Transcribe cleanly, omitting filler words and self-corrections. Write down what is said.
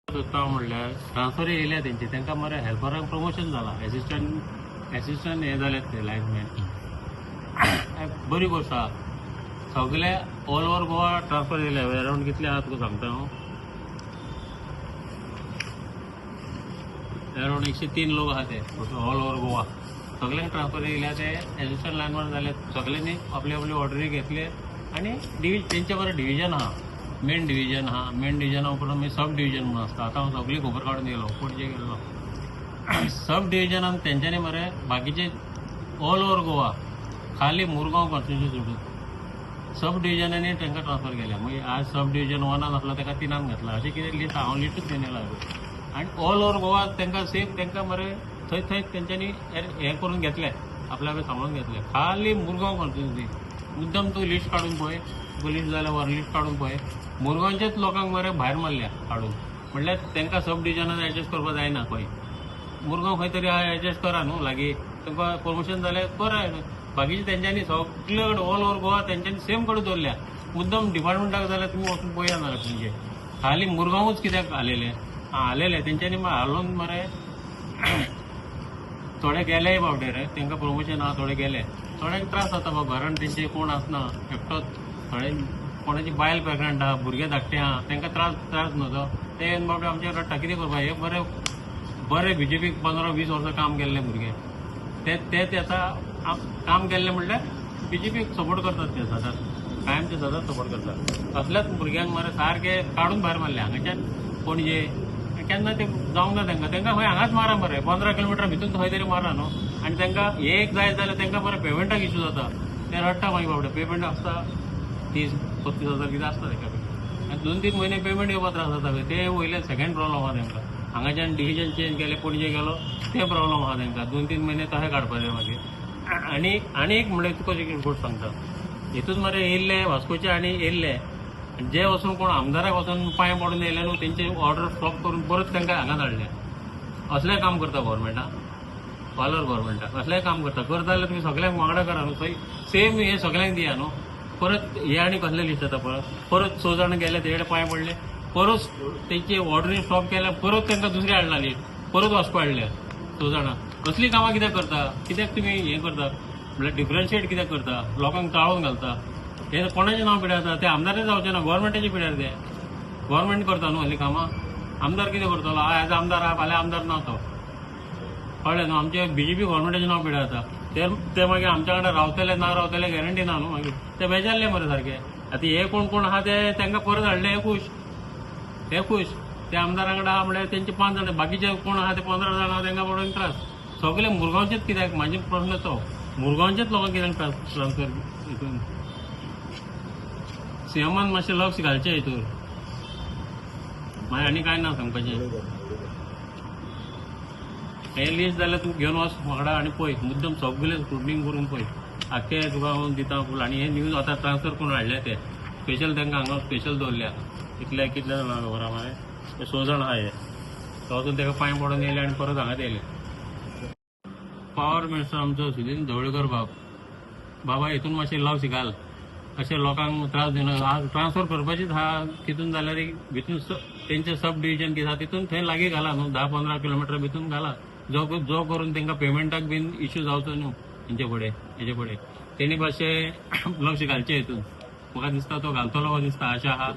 सोदता म्हणल्यार ट्रान्सफर येयल्या तेंचे, तांकां मरे हेल्परांक प्रमोशन जाला, एसिस्टंट एसिस्टंट हे जाल्यात ते लायनमॅन. बरी गोश्ट आहा. सगळे ऑल ओवर गोवा ट्रान्सफर येयले. अरावंड कितले आहा तुका सांगता हांव, अरावंड 103 लोक आहा ते ऑल ओवर गोवा. सगळ्यांक ट्रान्सफर येयल्या, ते एसिस्टंट लायनमॅन जाले. सगळ्यांनी आपली आपली ऑर्डरी घेतले आनी तेंचे बरें डिविजन आहा, मेन डिविजन आहा. मेन डिविजना उपरांत मागीर सब डिविजन म्हणून आसता. आतां हांव सगळी खबर काडून येयलो, पणजे गेल्लो. सब डिविजनान तेंच्यांनी मरे बाकीचे ऑल ओवर गोवा, खाली मुरगांव कॉन्स्टिट्युन्सी सोडून सब डिविजनांनी तांकां ट्रान्सफर केल्या. मागीर आज सब डिविजन वनान आसलो ताका तिनान घातला, अशें कितें लिस्ट हांव लिस्टूच घेवन येयला. आनी ऑल ओवर गोवा तांकां सेम, तांकां मरे थंय थंय तेंच्यांनी हें करून घेतलें, आपल्या आपलें सांबाळून घेतलें. खाली मुरगांव कॉन्स्टिट्युन्सी मुद्दम तूं लिस्ट काडून पळय, तुका लिस्ट जाल्यार वर लिस्ट काडून पळय. मुरगांवच्याच लोकांक मरे भायर मारल्या काडून. म्हणल्यार तांकां सब डिविजनान एडजस्ट करपाक जायना. खंय मुरगांव खंय तरी एडजस्ट करा न्हू लागीं, तुमकां प्रमोशन जाल्यार करा. बाकीचे तेंच्यांनी सगळे कडेन ऑल ओवर गोवा तेंच्यांनी सेम कडेन दवरल्या. मुद्दम डिपार्टमेंटाक जाल्यार तुमी वचून पळया नाजाल्यार पणजे, खाली मुरगांवूच कित्याक आलेले आलेले तेंच्यांनी हालोवन मरे. थोडे गेलेय बावडे रे, तांकां प्रमोशन आहा, थोडे गेले. थोड्यांक त्रास जाता बाबा, घरान तेंचे कोण आसना, एकटोच. थोडे कोणाची बायल प्रेग्नंट आहा, भुरगे धाकटे आहा, तांकां त्रास त्रास न्हू तो. ते बाबडे आमचे रडटा, कितें करपा. हे बरे बरे बीजेपीक 15-20 वर्सां काम केल्ले भुरगे, ते ते ते आतां काम केल्ले म्हणल्यार बीजेपीक सपोर्ट करतात ते सदांच, कायम ते सदांच सपोर्ट करतात. असल्याच भुरग्यांक मरे सारके काडून भायर मारले हांगाच्यान पणजे. केन्ना ते जावंक ना तांकां, तांकां खंय हांगाच मारा मरे, 15 किलोमिटर भितून खंय तरी मारा न्हू. आनी तांकां एक जाय जाल्यार तांकां बरें पेमेंटाक इशू जाता, ते रडटा मागीर बाबडे. पेमेंट आसता 30-35 हजार कितें आसता ताका, आनी 2-3 म्हयने पेमेंट येवपाक त्रास जाता. ते वयले सेकंड प्रॉब्लम आहा तांकां. हांगाच्यान डिसिजन चेंज केलें, पणजे गेलो, ते प्रॉब्लम आहा तांकां. 2-3 म्हयने तशें काडपाचे मागीर. आनी आनी एक म्हणल्यार तुका एक गोश्ट सांगता, हितून मरे येयल्ले वास्कोचे आनी येयल्ले जे वचून कोण आमदाराक वचून पांय पडून येयले न्हू, तेंचे ऑर्डर स्टॉप करून परत तांकां हांगा धाडले. असलें काम करता गोवोरमेंटा, ऑल ओवर गोवोरमेंटाक असलें काम करता. करता जाल्यार तुमी सगळ्यांक वांगडा करा न्हू, थंय सेम हे सगळ्यांक दिया न्हू. परत हे आनी कसले लिस्ट जाता, परत परत 6 जाण गेले, तेजे पांय पडले, परत तेंची ऑर्डरी स्टॉप केल्या, परत तांकां दुसरी हाडला लिस्ट, परत वास्को हाडल्या 6 जाणां. कसलीं कामां कित्याक करता? कित्याक तुमी हें करता म्हणल्यार डिफरन्शिएट कित्याक करता? लोकांक चाळोवन घालता. हे कोणाचें नांव पिड्यार जाता? ते आमदारच जावचें ना, गोवोरमेंटाचें पिड्यार. ते गोवोरमेंट करता न्हू असलीं कामां. आमदार कितें करतलो? आयज आमदार आहा, फाल्यां आमदार ना तो, कळ्ळें न्हू? आमचे बीजेपी गोवोरमेंटाचें नांव पिड्यार जाता. ते ते मागीर आमच्या वांगडा रावतले ना रावतले गॅरंटी ना न्हू. मागीर ते बेजारले मरे सारके. आतां हे कोण कोण आहा ते तांकां परत हाडले, हे खूश, हे खूश. ते आमदारा वांगडा आहा म्हणल्यार तेंचे 5 जाण, बाकीचे कोण आहा ते 15 जाण आहा, तांकां पडून त्रास. सगळे मुरगांवचेच कित्याक? म्हाजे प्रश्न तो, मुरगांवचेच लोकांक कित्याक त्रास ट्रान्सफर हितून? सीएमान मातशें लक्ष घालचें हितूर. मागीर आनी कांय ना सांगपाचें. हें लिस्ट जाल्यार तूं घेवन वच वांगडा आनी पळय, मुद्दम सगळें स्क्रुटनी करून पळय. आख्खे तुका हांव दिता फूल. आनी हे न्यूज आतां ट्रान्सफर करून हाडले ते स्पेशल, तांकां हांगा स्पेशल दवरल्या. कितले कितले जाणां खबर आहा मरे? ते 6 जाण आहा हे. तो वचून ताका पांय पडून येयले आनी परत हांगाच येयले. पावर मिनिस्टर आमचो सुदिन ढवळीकर बाब, बाबा हितून मातशें लक्ष घाल. अशें लोकांक त्रास दिना. आज ट्रान्सफर करपाचीच आहा तितून जाल्यार भितून तेंचे सब डिविजन कितें आहा तितून थंय लागीं घाला न्हू, 10-15 किलोमिटर भितून घाला, जो जो करून तांकां पेमेंटाक बीन इश्यू जावचो न्हू हेंचे फुडें. हेजे फुडें तेणी मातशें लक्ष घालचें हितून. म्हाका दिसता तो घालतलो दिसता, आशा आहा.